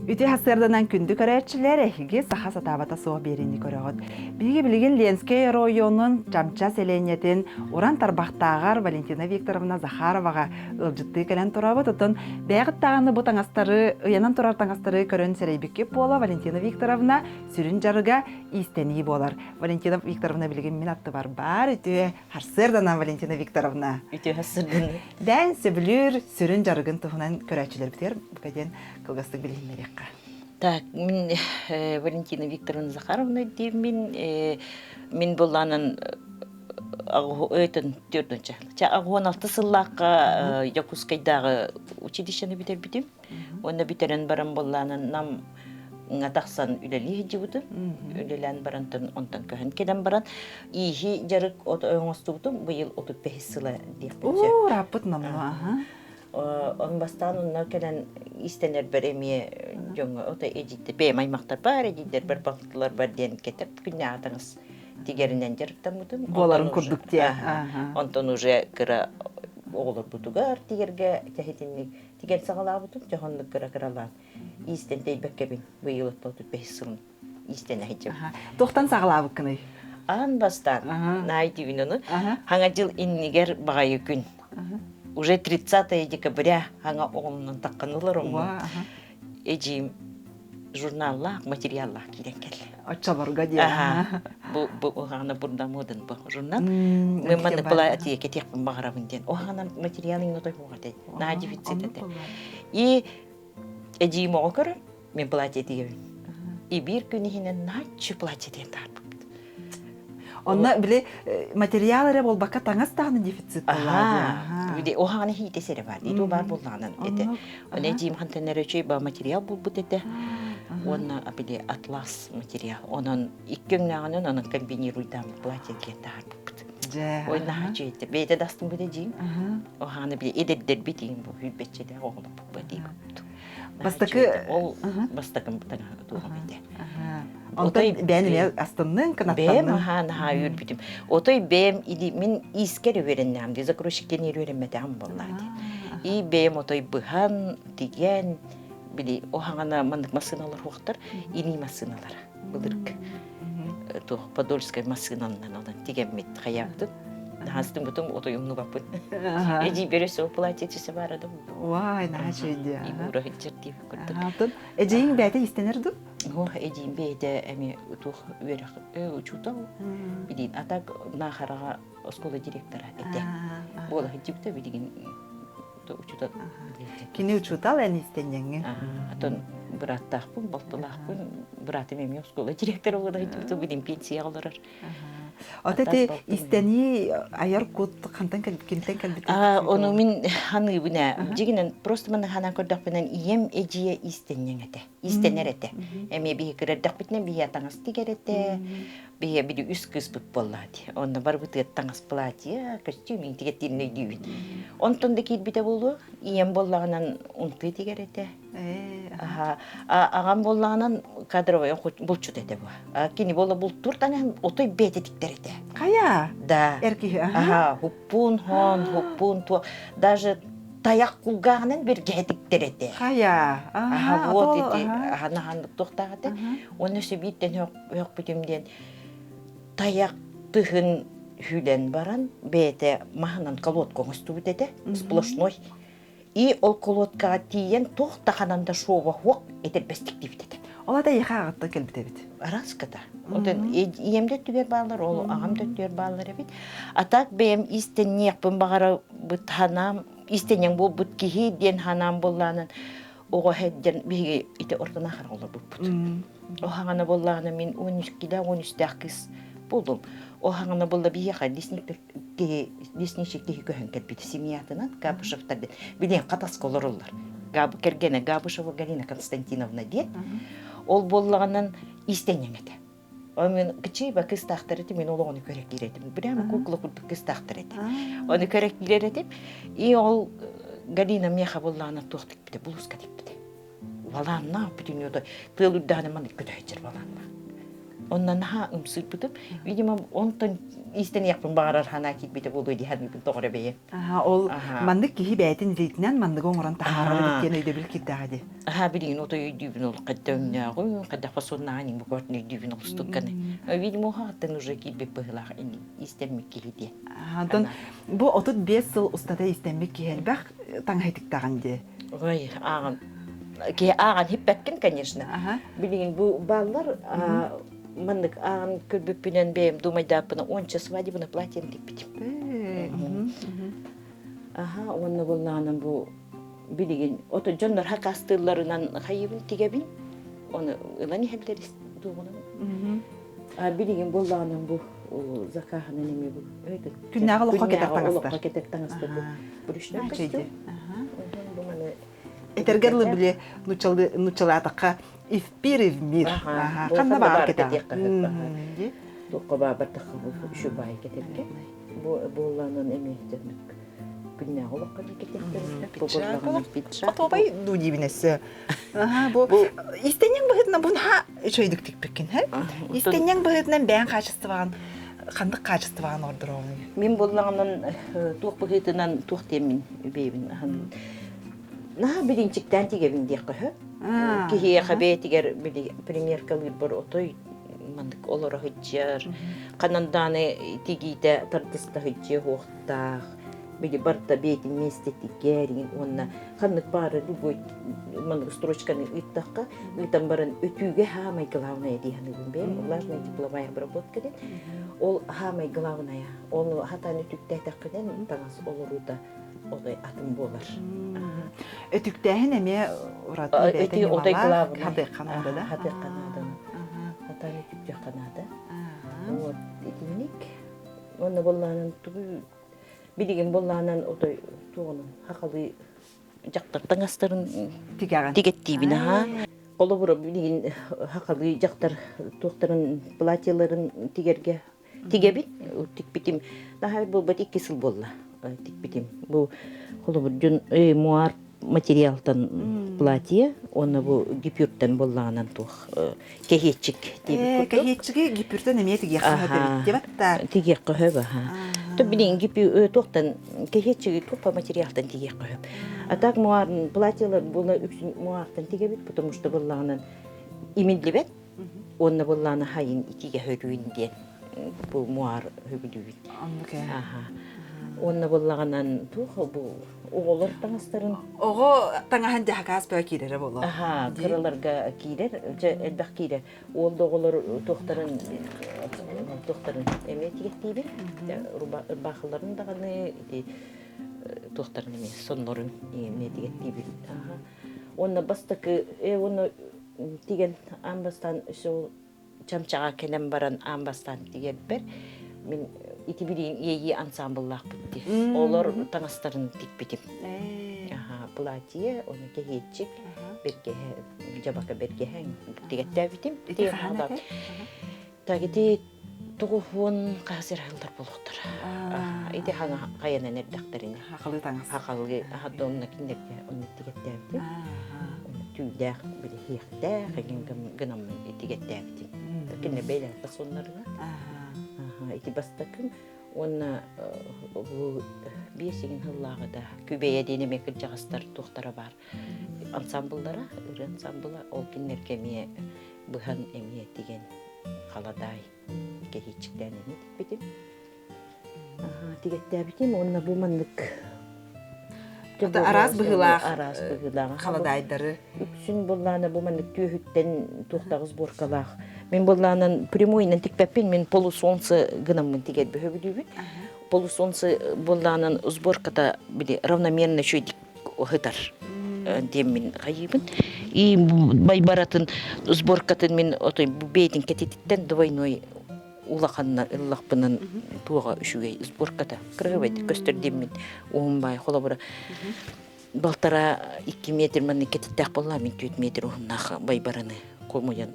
Үтүө сарсыарданан күндү көрөөччүлэр, эһиги саха сатаабата суох биэриини көрөҕүт. Биһиги билигин Ленскэй оройуонун Чамча сэлиэнньэтин уран тарбахтааҕар Валентина Викторовна Захароваҕа ыалдьыттыы кэлэн турабыт. Оттон бэйэҕит даҕаны бу таҥастары, ыйанан турар таҥастары көрөн сэрэйбиккит буола Валентина Викторовна сүрүн дьарыга иистэнии буолар. Валентина Викторовна билигин мин аттыбар баар. Үтүө сарсыарданан Валентина Викторовна. Үтүө сарсыарданан. Бэйэн сөбүлүүр сүрүн дьарыгын туһунан көрөөччүлэрбитигэр бука диэн кылгастык билиһиннэриэххэ. Так, мин Валентина Викторовна Захаровна диэммин, мин буллаанан өйтөн төрдүнчэ. 16 сыллаахха Дьокуускайдааҕы училищены бүтэрбитим. Уонна бүтэрэн баран буоллаанан нам тахсан үлэлии сылдьыбытым. Үлэлээн баран онтон көһөн кэлэн баран ииһи дьарык оҥостубутум быйыл 35 сыла диэхпин сөп. Оо, ырааппыт номнуо, аха. Он бастаан онно кэлэн истэнэрбэр эмиэ дьоҥҥо ото эдьиийдэр бэйэм аймахтарбар, эдьиийдэрбэр, балтыларбар диэн кэтэр күннээҕи таҥас тигэринэн дьарыктаммытым. Буоларын курдук диэ. Онтон уже кыра оҕолорбутугар тигэргэ тэһитинник тигэн саҕалаабытым, дьоһуннук кыра-кыралаан иистэн тэйбэккэбин быйыл 35 сылын иистэнэ сылдьабын. Туохтан саҕалаабыккыный? Аан бастаан наай дибин ону хаҥа дьыл иннигэр баҕайы күн. Уже 30 декабря хаҥа оҕомнун таххан олороммун. Эдьиим журналлаах, материаллаах киирэн кэллэ. Оччолорго диэн. Бу бу уһаана бурдамыдын бу журнал. Мен маннык была тиэкэтиэхпин баҕарабын диэн. Уһаана материал иҥ отой хуоҕа Наһаа дефицит этэ. И эдьиийим оҕо көрөн, мин платье тигэбин. И биир күн иһинэн нааччы платье диэн таарбыппыт. Онно били материал эрэ буолбакка таҥас даҕаны дефицит буоллаҕа дии. Оһаҕаны иитэ сэрэ бар. Иту бар буоллаҕынан этэ. Оны эдьиийим хантан эрэ үчүгэй ба материал булбут этэ. Уонна били атлас материал. Онон икки өҥнөөҕүнэн онон комбинируйдааммыт платье диэн таһаарбыппыт. Дьэ. Ой наһаа үчүгэй этэ. Бэйэтэ да астыммыт эдьиийим. Оһааны били эдэрдэрбит иин бу сүүрбэччэлээх оҕолорбут диибит. Бастакы ол бастакым туоҕум этэ. Онтон бэйэн эмиэ астынныҥ, кынаттанныҥ. Бэйэм аһаа наһаа үөрбүтүм. Отой бэйэм иди мин иискэр үөрэннэҕим дии, закройщиктен үөрэммэтэҕим буоллаа дии. И бэйэм отой быһан, тигэн, били оһаҕана маннык массыыналар хуохтар, илии массыыналара былыргы. Туох Подольскай массыынанан онон тигэммит хайаабытын. Наһаастын бутум отойумнубаппын. Эдьиийбэр өссө платье түсэ баара да. Уай, наһаа үчүгэй Игура сылдьар диэбит курдук. Атын эдьиийиҥ бэйэтэ иистэнэр дуу? Оо, эдьиийим бэйэтэ эмиэ туох үөрэх учуутал билин а так Наахараҕа оскуола директора этэ. Буола сылдьыбыта билигин учуутал. Кини учуутал эн иистэнньэҥҥин. Атын бырааттаахпын, балтылаахпын, быраатым эмиэ оскуола директора буола сылдьыбыта, билин пенсияҕа олорор. Ото ити истэнии айар кут хантан кимтэн кэлбитий? Ону мин ханыыбын ээ. Дьигинэн просто маны ханаан көрдөхпүнэн ийэм эдьиийэ иистэнньэҥ этэ. Иистэнэр этэ. Эмиэ биһи кырардэхпитинэ биһи таҥас тигэр этэ. Биһи били үс кыыспыт буолла дии. Онно барбытыгар таҥас платье, костюм тигэртиирин өйдүүбүн. Онтон да киирбитэ буолуо. Ийэм буоллаҕынан унтыы тигэр этэ. Аҕам буоллаҕынан кадровай булчут этэ бу. Кини буола бултуур таҥаһын отой бэйэтэ тиктэр этэ. Хайа? Да. Эр киһи. Аха, хуппуун хон, хуппуун туох. Даже тайах кулгааҕынан бэргэһэ тиктэр этэ. Хайа? Аха, вот ити аһанаһаннык туохтаах этэ. Уонна өссө бииртэн өөхпүтүм диэн тайах тыһын хүлэн баран бэйэтэ маһынан колодка оҥостубут этэ, сплошной. И ол колодкаҕа тиийэн туох да ханан да шова хуох этэрбэстик диэбит этэ. Ол ата эйиэхэ аҕаттан кэлбит эбит. Араската. Отон ийэм да өттүгэр бааллар, ол аҕам да өттүгэр бааллар эбит. А так бэйэм истэнниэхпин баҕарабыт ханаам, истэнньэҥ буолбут киһи диэн ханаам буоллаанан оҕо диэн биһиги ити ортонаах олорбуппут. Оһаҕана буоллаҕына мин 12-дээх 13-тээх кыыс буоллум. Оһаҕана буолла биһиэхэ лесник киһи лесничий киһи көһөн кэлбит семьятынан Габышевтар диэн билиэн хатаска олороллор кэргэнэ Габышева Галина Константиновна диэн ол буоллаҕынан иистэнньэҥ этэ ол мен кычыйба кыстаахтар этим мен ол оҕону көрө киирэр этим прямо кукла курдук кыстаахтар этэ ону көрө киирэр этим и ол Галина миэхэ буоллаҕына туох тикпитэ блузка тикпитэ валааннаах бүтүннүү тыал үрдэҕинэ маннык көтөһүччэр валааннаах. Онно наһаа ымсыырбытым. Видимо, онтон иистэниэхпин баҕарар санаа киирбитэ буолуо дии саныыбын тоҕо эрэ бэйэм. Аха, ол маннык киһи бэйэтин илиитинэн манныгы оҥорон таһаарар эбит диэн өйдөбүл киирдэҕэ дии. Аха, билигин отой өйдүүбүн ол хайда өҥнөөҕүн, хайдах фасоннааҕын иҥ букатын өйдүүбүн олустукканы. Видимо, хаҕыттан уже киирбит быһыылаах иистэммит киһи диэн. Онтон бу 35 сыл устата иистэммит киһи элбэх таҥаһы тиктэҕин дии. Ой, ааҕан киһи ааҕан хиппэккин, конечно. Билигин бу бааллар маннык ааҕан көрбүппүнэн бэйэм думайдааппына уонча свадебный платьем тикпитим. Аха, уонна буллаанан бу билигин ото дьоннор хакастыылларынан хайыбын тигэбин. Оны ылан иһэллэр дуоҕунан. А билигин буоллаҕынан бу закаһынан эмиэ бу Күннээҕи олоххо кэтэр таҥастар. Олоххо кэтэр таҥастар бу ручной костюм. Бу маны Этэргэр дылы били нуччалаатахха и в пир и в мир. Ханна баар кэтэх. Туохха баабардахха бу үчү баай кэтэргэ. Бу буоллаанан эмиэ күннээҕи олоххо кэтиэхтэрин пиджак. Отобай дуу диибин өссө. Аха, бу истэнньэҥ быһыытынан бу наһаа үчүгэйдик тикпиккин, һэ? Истэнньэҥ быһыытынан бэйэҥ хаачыстыбаҕын ханнык хаачыстыбаҕын ордороҕунуй? Мин буоллаҕынан туох быһыытынан туох диэммин бэйэбин наһаа билинчиктээн тигэбин диэххэ сөп. Киһиэхэ бэйэтигэр били примеркалыырбар отой маннык олоро сылдьар, ханан даҕаны тигиитэ тардыста сылдьыа суохтаах, били барыта бэйэтин миэстэтигэр уонна ханнык баары любой маннык строчканы ыыттахха ыытан баран өтүүгэ хаамай главное дии саныыбын бэйэм влажная тепловая обработка диэн ол хаамай главное ону хатаан өтүктээтэххинэн таҥас олоруута отой атын буолар. Өтүктээһин эмиэ ураты бэйэтэ ньымалаах хатыахха наада да? Хатыахха наада. Хатаан өтүктүөххэ наада. Вот итинник. Уонна буоллаанан тугу билигин буоллаанан отой туоҕунан хахалыы дьахтар таҥастарын тигэҕин тигэттиибин аһаа. Холобура билигин хахалыы дьахтар туохтарын платьеларын тигэргэ Тигэбин, тикпитим. Наһаа буолбат икки сыл буолла тикпитим. Бу холобур дьон муар материалтан платье уонна бу гипюртан буоллаҕынан туох кэһиэччик диэбит курдук. Кэһиэччиги гипюртан эмиэ тигиэххэ сөп эбит диэбэт да. Тигиэххэ сөп аха. То билин гипю туохтан кэһиэччиги туох материалтан тигиэххэ сөп. А так муар платьелар була үксүн муартан тигэбит, потому что буоллаҕынан имиллибэт Уонна буоллаҕына хайын итиигэ хөрүүн диэн бу муар хөбүлүүбүт. Оннук ээ. Аха. Уонна буоллаҕынан туох бу оҕолор таҥастарын Оҕо таҥаһын дьаһакаас бөҕө киирэрэ буолуо. Аха, кыраларга киирэр, дьэ элбэх киирэр. Уол да оҕолор туохтарын туохтарын эмиэ тигэттиибин. Ырбаахыларын даҕаны ити туохтарын эмиэ соннорун эмиэ тигэттиибин. Аха. Уонна бастакы уонна тигэн аан бастаан өссө ол чамчаҕа кэлэн баран аан бастаан тигэрбэр мин ити билигин иэйии ансаамбыллаахпыт дии. Олор таҥастарын тикпитим. Аха, платье, оны кэһиэччик, бэргэһэ, дьабака бэргэһэ тигэттээбитим. Ити хаһан этэй? Так ити тугуһуон хаһыс эрэ буолуохтара. Ити хаҥа хайанан эрдэхтэринэ. Хахалы таҥас. Хахалы онно кинилэргэ онно тигэттээбитим. Түүлээх били иэхтээх эҥин гынаммын тигэттээбитим. Кинилэр бэйэлэрин фасоннарынан. Ити бастакым уонна бу биэс игин сыллааҕыта Күбэйэ диэн эмиэ кырдьаҕастар туохтара баар ансамбллара, ырыа ансамбла ол кинилэргэ эмиэ быһан эмиэ тигэн халадаай кэһииччиктээн эмиэ тикпитим. Тигэттээбитим уонна бу маннык араас быһыылаах араас быһыылаах халадаайдары үксүн буллаана бу маннык түөһүттэн туохтаҕыс сборкалаах мин буллаанан прямойынан тикпэппин мин полусолнце гынаммын тигэр бөһөбүлүүбүн полусолнце буллаанан сборката били равномерно үчүгэйдик ыһытар диэммин хайыыбын. И байбаратын сборкатын мин отой бэйэтин кэтититтэн двойной улаханна ыллахпынан туоҕа үчүгэй сборката кырыһыбайдык көстөр диэммин уһун баай холобура балтара 2 метр маннык кэтиттээх буолла мин 4 метр уһуннаах байбараны хомуйан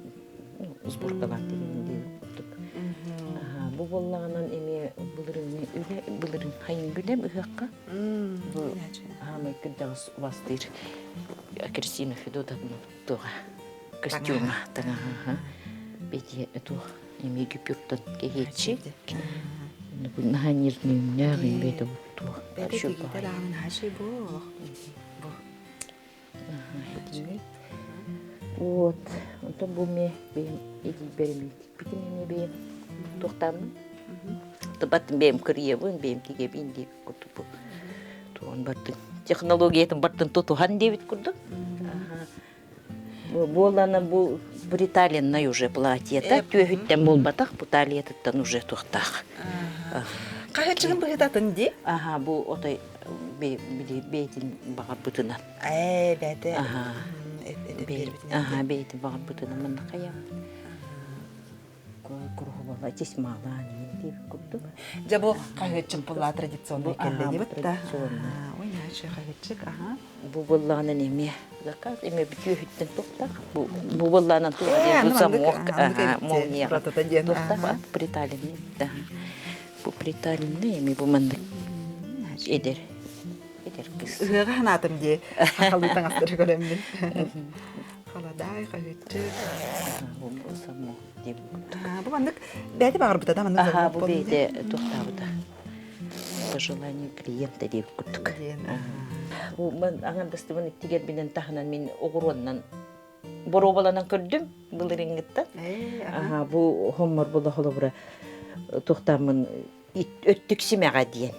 сборкалаан тигин диэбит курдук бу буоллаҕынан эмиэ былырыҥҥы үлэ былырыҥ хайын бүлэм ыһыахха Бу хаамай кырдьаҕас убастыыр Кристина Федотовна туоҕа костюма таҥаһа бити туох. Эми гипюртан кэһиэччи. Наһаа нежныйнээх имбээтэ буттуо. Бэйэтэ тигиитэ даҕаны наһаа үчүгэй буо. Бу. Вот. Онтон бу ме бэйэм эдийбэр эмиэ тикпитим эмиэ бэйэм туохтааммын. Баттым бэйэм кырыйабын, бэйэм тигэбин диэбит курдук бу. Туон бардын. Технологиятын бардын тутуһан диэбит курдук. Буолана бу приталенный уже платьета түөһүттэн буолбатах, бу талиятыттан уже туохтаах. Хаһыччыгын быһытатын ди? Аха, бу отой бэйтин баҕарбытынан. Ээ, бэйте. Аха. Аха, бэйтин баҕарбытынан манна хайам. Куруһубала тесьмалаан диэбит курдук. Дьэ бу хаһыатчык буолла традиционный кэллэ диэбит да. Ой, наачы хаһыатчык, аха. Бу буоллаҕынан эмиэ заказ эмиэ бүтүөһүттэн туохтаах. Бу бу буоллаҕынан туох диэн бу замок, аха, молния. Туохтаах приталенный, да. Бу приталенный эми бу маннык эдэр эдэр кыс. Ыһыаҕа санаатым дии. Хахалыы таҥастары көрөммүн. Халадаай, хаһыытчык. Бу маннык бэйэтэ баҕарбыта да маннык Аха, бу бэйэтэ туохтаабыта. По желанию клиента диэбит курдук. Бу аҥардастыбын тигэрбинэн таһынан мин оҕуруоннан боруобаланан көрдүм былырыыҥҥыттан. Аха, бу хоммор була холобура туохтааммын өттүк симэҕэ диэн.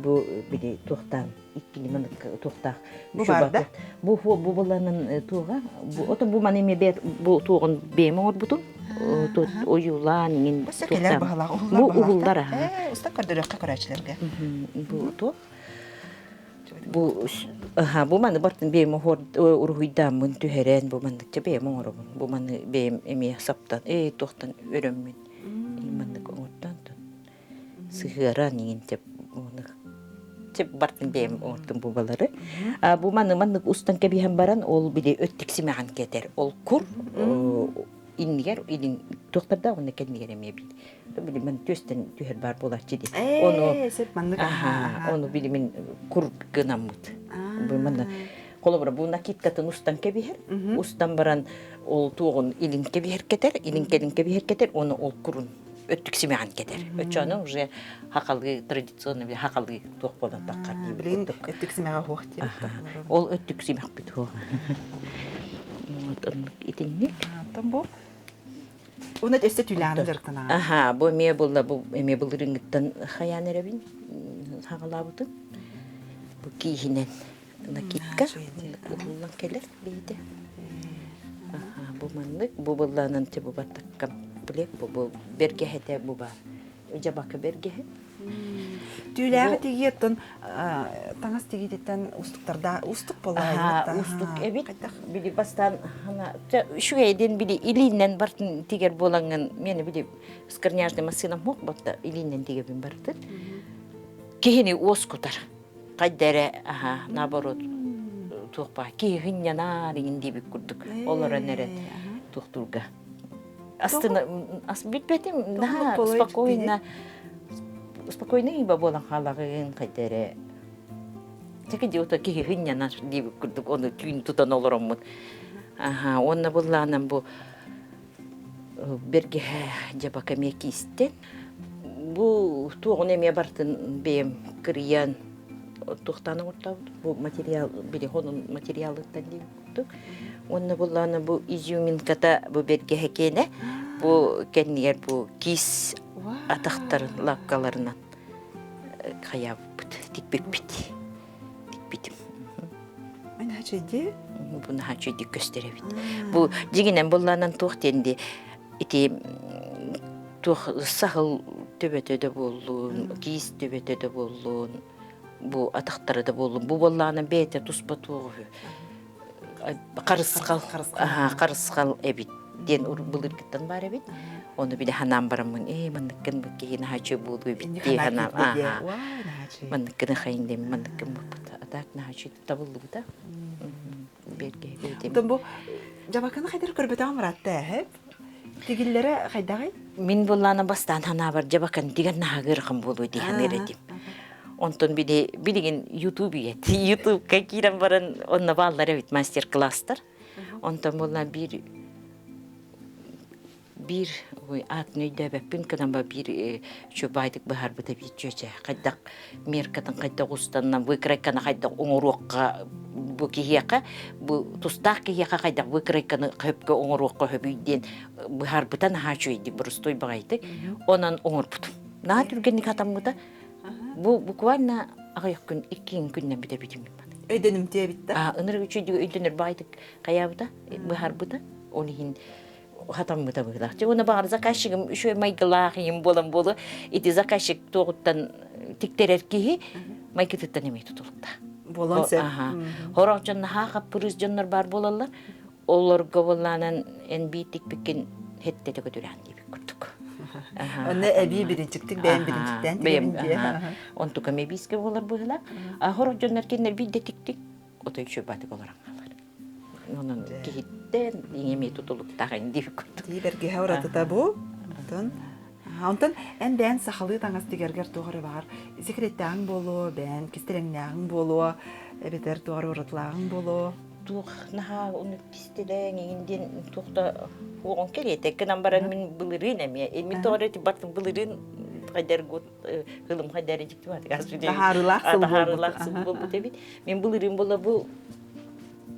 Бу били туохтаан иккини маннык туохтаах Бу бар да? Бу бу буланын туоҕа бу ото бу маны эми бу туоҕун бэйэм оҥорбутум ойуулаан иҥин Бу кэлэр баһылаах уһуллар бу уһуллар аха Ээ, уста көрдөрүөххэ көрөөччүлэргэ. Бу туох бу аха бу маны бартын бэйэм уруһуйдааммын түһэрэн бу манныкча бэйэм оҥоробун бу маны бэйэм эмиэ саптан ээ туохтан өрөммүн маннык оҥортон сыһыаран иҥин теп теп бартын бэйэм оҥортум бу балары а бу маны маннык устан кэбиһэн баран ол били өттүк симэҕин кэтэр ол кур иннигэр илин туохтардаах уонна кэннигэр эмиэ бил били мин түөстэн түһэр баар буолааччы дии ону маннык ону били мин кур гынаммыт бу манна холобура бу накидкатын устан кэбиһэр устан баран ол туоҕун илин кэбиһэр кэтэр илин кэлин кэбиһэр кэтэр ону ол курун өттүк симэҕин кэтэр оччону уже хахалыы традиционный хахалыы туох буолан таххар дии билигин өттүк симэҕэ хуох диэн ол өттүк симэхпит хуох итинник Оттон бу Уна өссө түүлээҕинэн дьарыктанаҕын. Аха, бу эмиэ буолла, бу эмиэ былырыыҥҥыттан хайаан эрэбин хаҕалаабытым. Бу кииһинэн накидка уһуллан кэлэр бэйэтэ. Аха, бу маннык, бу быллаанан те бу баттакка комплект, бу бу бэргэһэтэ бу баар. Дьабака бэргэһэ. Түүлээҕи тигии оттон таҥас тигиититтэн устуктарда устук буолла. Устук эбит. Били бастаан үчүгэйдин били илииннэн бартын тигэр буолаҥҥын миэнэ били скорняжный массыынам суох батта илииннэн тигэбин бартын. Киһини уоскутар. Хайда эрэ аха наоборот туох баа киһи хынньанаар иҥин диэбит курдук олорон эрэ туохтуурга астына ас билбэтим наһаа спокойно спокойно иба буолан хаалаҕын хайда эрэ Чэки диото киһи хынньанар диэбит курдук ону түүн тутан олороммут аха уонна быллаанан бу бэргэһэ дьабака эмиэ киистэн бу туоҕун эмиэ бартын бэйэм кырыйан туохтаан оҥортообут бу материал били хонун материалыттан диэн курдук уонна буллаана бу изюминката бу бэргэһэ киэнэ бу кэннигэр бу киис атахтарын лапкаларынан хайаабыппыт тикпиппит тикпитим Наһаа Бу наһаа үчүгэйдик көстөр эбит. Бу дьиҥинэн буллаанан туох диэн ди ити туох саһыл төбөтө да буоллун, киис төбөтө да буоллун, бу атахтара да буоллун. Бу буоллаҕына бэйэтэ туспа туох үһү. Харысхал, харысхал эбит диэн былыргыттан баар эбит. Ону били ханаан бараммын, ээ манныккын бу киһи наһаа үчүгэй буолуо эбит дии ханаан. Манныккын хайын диэн манныккын буппут. А так наһаа үчүгэй табыллыбыта. Оттон бу дьабаканы хайдах көрбөтөҕүм ыраатта ээ. Тигиллэрэ хайдаҕый? Мин буллаана бастаан ханаабар дьабакан тигэр наһаа ыарахан буолуо дии саныыр этим. Онтон били билигин YouTube ийэт. Ютубка киирэн баран онно бааллар эбит мастер-класстар. Онтон буолла биир Биир аатын өйдөөбөппүн гынан ба биир үчүгэйдик быһаарбыта биир чүөчэ хайдах меркатын хайдах устанна выкройканы хайдах оҥоруохха бу киһиэхэ бу тустаах киһиэхэ хайдах выкройканы хөпкө оҥоруохха хөбүй диэн быһаарбыта наһаа үчүгэйдик боростуой баҕайытык онон оҥорбутум наһаа түргэнник хатаммыта бу буквально аҕыйах күн икки күннэн бүтэбитим Өйдөнүмтүө эбит да. Ынырык үчүгэйдик өйдөнөр баҕайытык хайаабыта быһаарбыта ол иһин хатаммыта быһыылаах. Дьэ уонна баҕар заказчигым үчүгэй майгылаах ийэм буолан буолуо ити заказчик туоҕуттан тиктэрэр киһи майгытыттан эмиэ тутулуктаах. Буолуон сөп. Хорох дьон наһаа хаппырыыс дьоннор баар буолаллар. Олорго буоллаанан эн биир тикпиккин хэттэтэ көтүрээн диэбит курдук. Онно эбии биринчиктик бэйэм биринчиктээн тигэрин диэ. Онтука эмиэ буолар быһыылаах. А хорох дьоннор кинилэр биирдэ тиктик отой үчүгэй батык олорон хаалар. Онон киһиттэн эмиэ тутулуктаах диир курдук. Дии бэргэһэ уратыта бу. Онтон онтон эн бэйэн сахалыы таҥас тигэргэр туох эрэ баҕар секреттээҕиҥ буолуо, бэйэн кистэлэҥнээҕиҥ буолуо, эбэтэр туох эрэ уратылааҕыҥ буолуо. Туох наһаа ону кистэлэҥ иҥин диэн туох да уоҕун кэриэтэ гынан баран мин былырыын эмиэ мин тоҕо эрэ бартым былырыын хайдаргут ылым хайдары дьикти Таһаарыылаах сыл таһаарыылаах сыл буолбут эбит. Мин былырыын була бу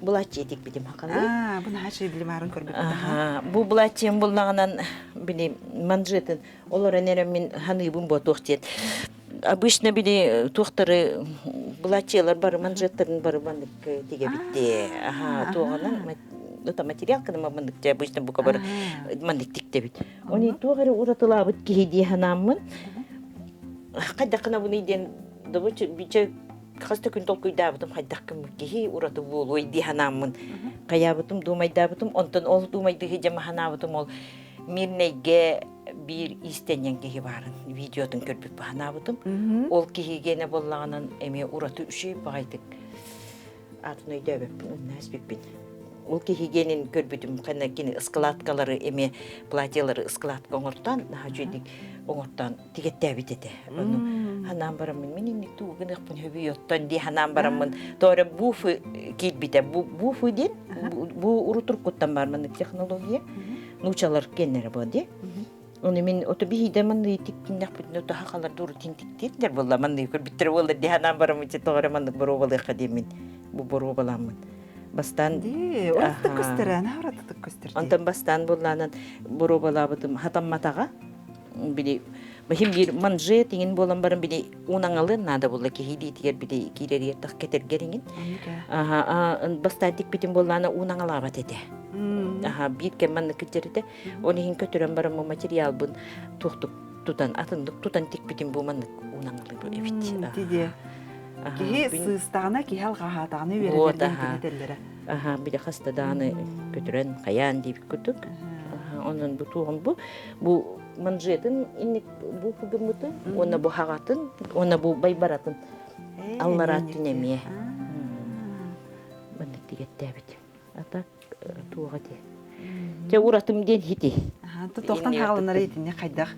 былааччыйа тикпитим хакалыы. Аа, бу наһаа үчүгэй билимаарын көрбүппүт. Бу былааччыйам буллаҕынан били манжетын олорон эрэ мин ханыыбын буотуох диэн. Обычно били туохтары былааччыялар бары манжеттарын бары маннык тигэбитти. Аха, туоҕанан это материал кына маннык обычно бука бары маннык тиктэбит. Оны туох эрэ уратылаабыт киһи дии санааммын хайдах гынабыный диэн добуччу бичэ хас да күн толкуйдаабытым хайдах гыммыт киһи ураты буолуой дии санааммын хайаабытым дуумайдаабытым онтон ол дуумайдыы дьэ ханаабытым ол мирнэйгэ биир иистэнньэҥ киһи баарын видеотун көрбүт ханаабытым ол киһигиэнэ буоллаҕынан эмиэ ураты үчүгэй баҕайытык аатын өйдөөбөппүн умна испиппин ол киһи гиэнин көрбүтүм ханна кини ыскылааткалары эмиэ платьелары ыскылаатка оҥортоон наһаа үчүгэйдик оҥортоон тигэттээбит этэ ону ханаан бараммын мин инник тугу гыныахпын хөбүй оттон дии ханаан бараммын тоҕо буфы киирбитэ буфы диэн бу урутуркуттан бар маннык технология нуучалар киэннэрэ бу дии Ону мин ото биһиде манны тиктиннэхпитинэ ото хахалар дурутин тиктиирдэр буолла манны көрбүттэр буолла дии санаан бараммын тоҕо эрэ маннык боруобалыахха диэммин бу боруобаламмын бастаан Дии, уратытык көстөр ээ, уратытык көстөр дии. Онтон бастаан буоллаанан боруобалаабытым хатамматаҕа били баһим биир манжет иҥин буолан баран били унаҥалыан наада буолла киһи диитигэр били киирэригэр тах кэтэргэр иҥин бастаан тикпитим буоллаана унаҥалаабат этэ аха биир кэм маннык килдьэритэ Ол иһин көтүрэн баран бу материалбын туохтук тутан, атыннык тутан тикпитим бу маннык унаҥалыы эбит. Тиде. Киһи сыыстаҕына, киһи алҕаһаатаҕына үөрэтэр диэн этэллэрэ. Аха, били хаста дааны көтүрэн хайаан диэбит курдук. Онон бу туоҕум бу бу манжетын инник бу гыммытын, уонна бу хаҕатын, уонна бу байбаратын алларааттын эмиэ. Маннык тигэттээбит. А так туох эти? Дьэ уратым диэн хити. Тохтон хаалынар итини хайдах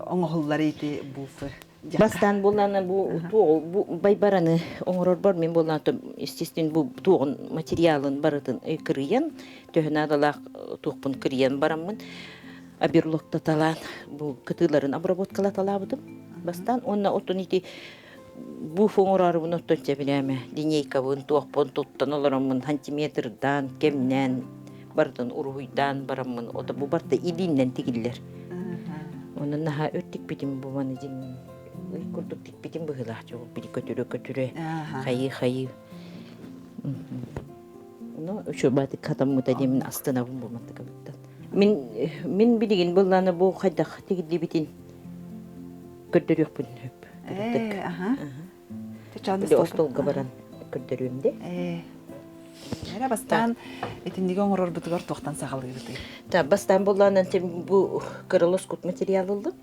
оҥоһуллар ити буфы? Бастаан буллаана бу туоҕу бу байбараны оҥорорбор мин буллаан естественно бу туоҕун материалын барытын кырыйан төһө наадалаах туохпун кырыйан бараммын оберлоктаталаан бу кытыыларын обработкалаталаабытым бастаан уонна оттон ити Буф оҥороорубун оттон сөбүлээмэ линейкабын туохпун туттан олороммун сантиметрдаан кэмнээн барытын уруһуйдаан бараммын ото бу барыта илииннэн тигиллэр онон наһаа өр тикпитим бу маны дьиҥ ый курдук тикпитим быһыылаах дьол били көтүрэ көтүрэ хайыы хайыы ну үчүгэй хатаммыта диэмин астынабын бу мантыкабыттан мин мин билигин быллаана бу хайдах тигиллибитин көрдөрүөхпүн сөп. Ээ, аха. Били остуолга баран көрдөрүөм де. Ээ. Эрэ бастаан итинниги оҥорорбутугар туохтан саҕалыыбытый? Та бастаан буллаанан бу кырылоскут материал ыллым.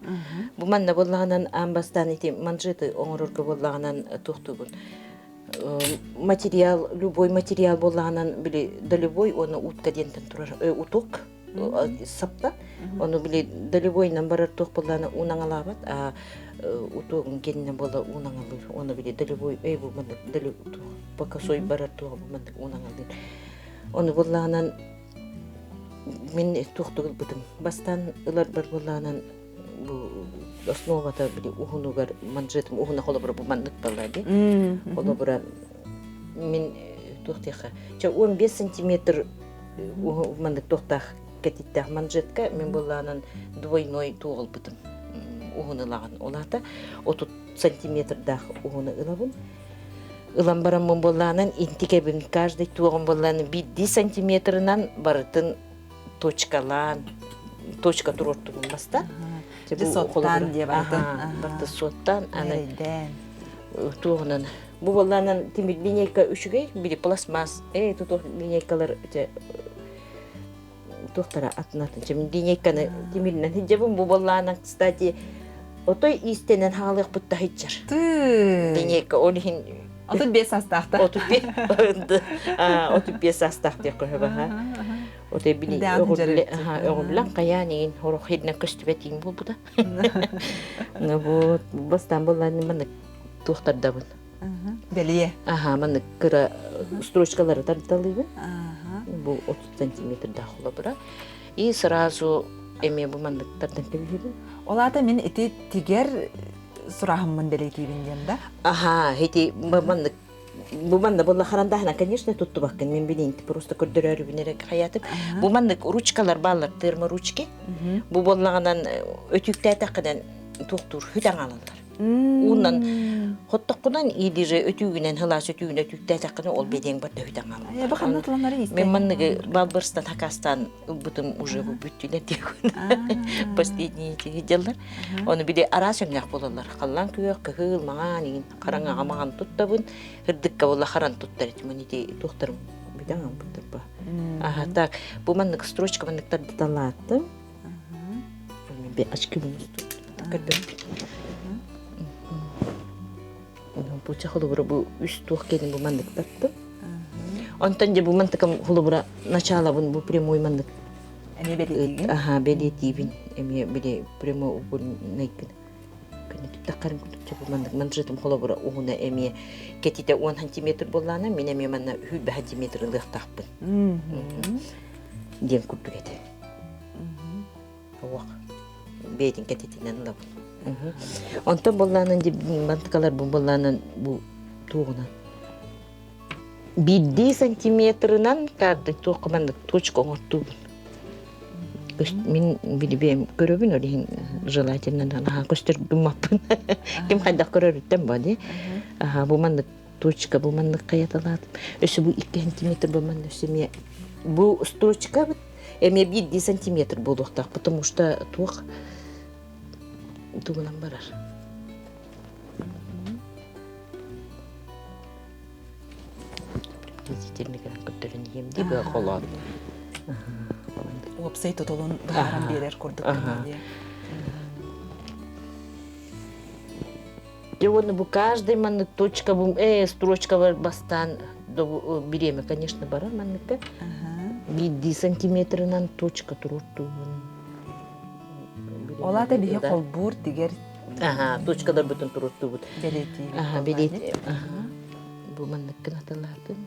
Бу манна буллаҕынан аан бастаан ити манжеты оҥорорго буоллаҕынан туохтуубун материал любой материал буоллаҕынан били долевой уонна утка диэнтэн турар уток сапта ону били долевойунан барар туох буоллаана уунаҥалаабат а утуогун кэннэ буола уунаҥалыыр ону били долевой эй бу маннык долев пока сой барар туох бу маннык уунаҥалыыр ону буоллаҕынан. Мин туохтук ылбытым. Бастаан ыларбар буоллаҕынан бу основата били уһунугар манжетым уһуна холобура бу маннык буолла дии. Холобура мин туох диэххэ чэ 15 сантиметр маннык туохтаах кэтиттээх манжетка мин буоллаҕынан двойной туох ылбытым уһун ылаҕын. Ол аата 30 сантиметрдаах уһуну ылабын. Ылан бараммын буоллаҕынан интикэбин каждый туоҕум буоллаҕына биирдии сантиметрынан барытын точкалаан точка туруортубун баста. Суоттаан диye барытын. Барыты суоттаан аны туоҕунан бу буоллаанан тимир линейка үчүгэй били пластмасс э тутуох линейкалар туохтара атын атын чэ линейканы тимиринэн сылдьабын бу буоллаанан кстати отой иистэнэн хаалыахпыт таһыччар линейка ол иһин 35 саастаахта 35 саастаах диэх көһөбө отой били өҕүллэн хайаан иин хорох хиринэн көстүбэт иин буолбута вот бастаан буоллаан маннык туохтардабын Бэлиэ. Аха, маннык кыра строчкалары тардалыыбын. Бу 30 сантиметрдаах холобура. И сразу эмиэ бу маннык тардан кэбиһэбин. Ол аата мин ити тигэр сураһыммын бэлиэтиибин диэн да? Аха, ити маннык бу манна буолла харандаһына, конечно, туттубаккын. Мин билин просто көрдөрөрүбүн эрэ хаятым. Бу маннык ручкалар бааллар, терморучки. Бу буоллаҕынан өтүүктээтэххинэн туохтуур хүтэн аалаллар. Уунан хоттоххунан или же өтүүгүнэн хылаас өтүүгүнэн өтүүктээтэххинэ ол бэдиэҥ бар төһүтэн хаалар. Бу ханна тыланнары Мен манныгы балбырстан хакастан ылбытым уже бу бүттүнэ диэкун. Последние эти дьаллар. Оны били араас өҥнөөх буолаллар. Халлаан күөх, кыһыл, маҥан, игин хараҥаҕа маҥан туттабын, ырдыкка буолла харан туттар этим. Ити туохтарым бүтэн ампыттар Аха так, бу маннык строчка манныктар даталааттым. Очки Бу холобура бу үс туох кэлин бу маннык таттым. Онтон дьэ бу мантыкам холобура началабын бу прямой маннык Эмиэ бэлиэтиигин? Аха, бэлиэтиибин. Эмиэ били прямой угольнайгын. Күнү курдук бу маннык манжетым холобура уһуна эмиэ кэтитэ 10 сантиметр буоллаана мин эмиэ манна 100 сантиметр ылыахтаахпын. Диэн курдук этэ. Уох бэйэтин кэтитинэн ылабын. Онтон буоллаанан мантыкаларбын буоллаанан бу туоҕунан биирдии сантиметрынан каждый туохха маннык точка оҥортуубун. Мин билибиэм көрөбүн ол иһин желательно наһаа көстөргүммаппын. Ким хайдах көрөрүттэн бо дии. Аха бу маннык точка бу маннык хайаталаатым. Өссө бу 2 сантиметр бу манна өссө эмиэ бу строчка эмиэ биирдии сантиметр буолуохтаах, потому что туох тугунан барар. Приблизительно көрдөрөн иһиэм дии быа холоон. Уопсай тутулун быһааран биэрэр курдук дии. Дьэ уонна бу каждый маннык точка бу строчкалар бастаан бириэмэ, конечно, барар манныкка. Биирдии сантиметрынан точка туруортуубун. Ол аата биһи холбуур тигэр Аха, точкаларбытын туруортуубут. Бэлиэтиибит. Аха, бэлиэти. Аха. Бу манныккын атылаатым.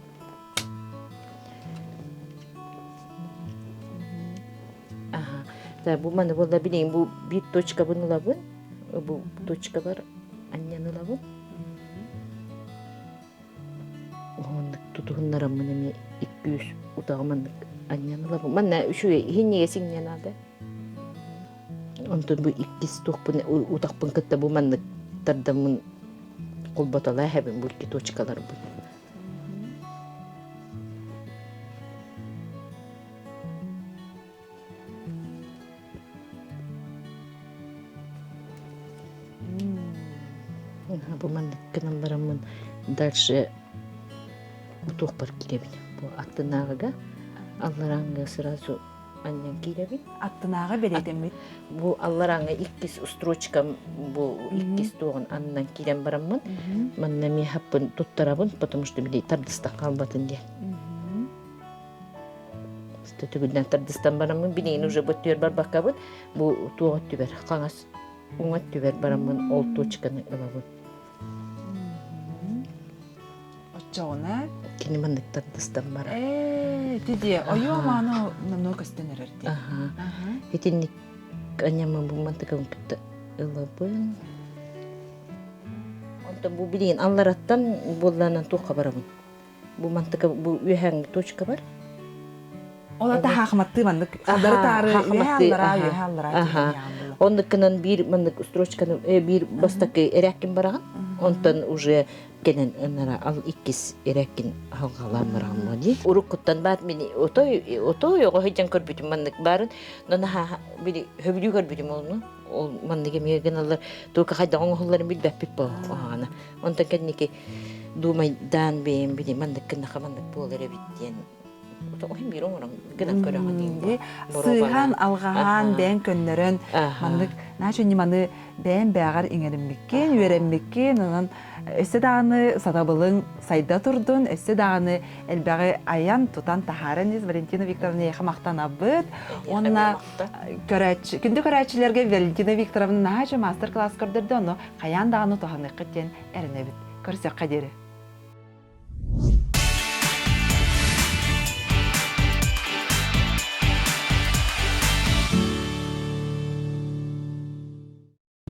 Аха. Да, бу маны буолла билигин бу биир точкабын ылабын. Бу точкабар анньан ылабын. Уһуннук тутуһуннараммын эмиэ икки-үс утаҕы маннык анньан ылабын. Манна үчүгэй иһинньигэ сиҥнэн аада. Онтон бу иккис туохпун утахпын кытта бу маннык тардаммын холботолоо эһэбин бу икки точкаларбын. Бу маннык гынан бараммын дальше туохпар киирэбин. Бу аттынааҕыга алларааҥҥа сразу анньан киирэбин. Аттынааҕы бэлиэтэммит. Бу алларааҥҥа иккис строчкам бу иккис туоҕун аннынан киирэн бараммын манна эмиэ хаппын туттарабын, потому что били тардыстан хаалбатын диэн. Түгүнэн тардыстан бараммын билигин уже бу өттүгэр барбаккабын бу туох өттүгэр хаҥас уҥа өттүгэр бараммын ол точканы ылабын. Оччоҕуна кини маннык тардыстан барар. Ээ, ити дии, ойуу мааны номнуо көстөн эрэр дии. Итинник аньаммын бу мантыкабын кытта ылабын. Онтон бу билигин аллараттан буоллаанан туохха барабын. Бу мантыка бу үөһээҥҥи точка бар. Ол ата хаахыматтыы маннык хардары таары үөһэ аллараа үөһэ аллараа Оннук гынан биир маннык строчканы биир бастакы эрээккин бараҕын. Онтон уже кэнэн ынара ал иккис эрээккин алҕалаан бараҕын дии. Уруккуттан баат мини отой отой оҕо сылдьан көрбүтүм маннык баарын. Но наһаа били хөбүлүү көрбүтүм олну. Ол маннык эмиэ гыналлар только хайдах оҥоһулларын билбэппит бо оһаҕана. Онтон кэнники думайдаан бэйэм били маннык гыннаха маннык буолар эбит диэн оһин биир оҥорон гынан көрөҕүн диэн сыыһан алҕаһаан бэйэҥ көннөрөн маннык наача ньыманы бэйэм бээҕэр иҥэриммиккин үөрэммиккин онон өссө даҕаны сатабылыҥ сайда турдун өссө даҕаны элбэҕи айан тутан таһааран ис Валентина Викторовна эйиэхэ махтанабыт уонна көрөөччү күндү көрөөччүлэргэ Валентина Викторовна наһаа мастер-класс көрдөрдө ону хайаан даҕаны туһаныаххыт диэн эрэнэбит. Көрсөххө диэри.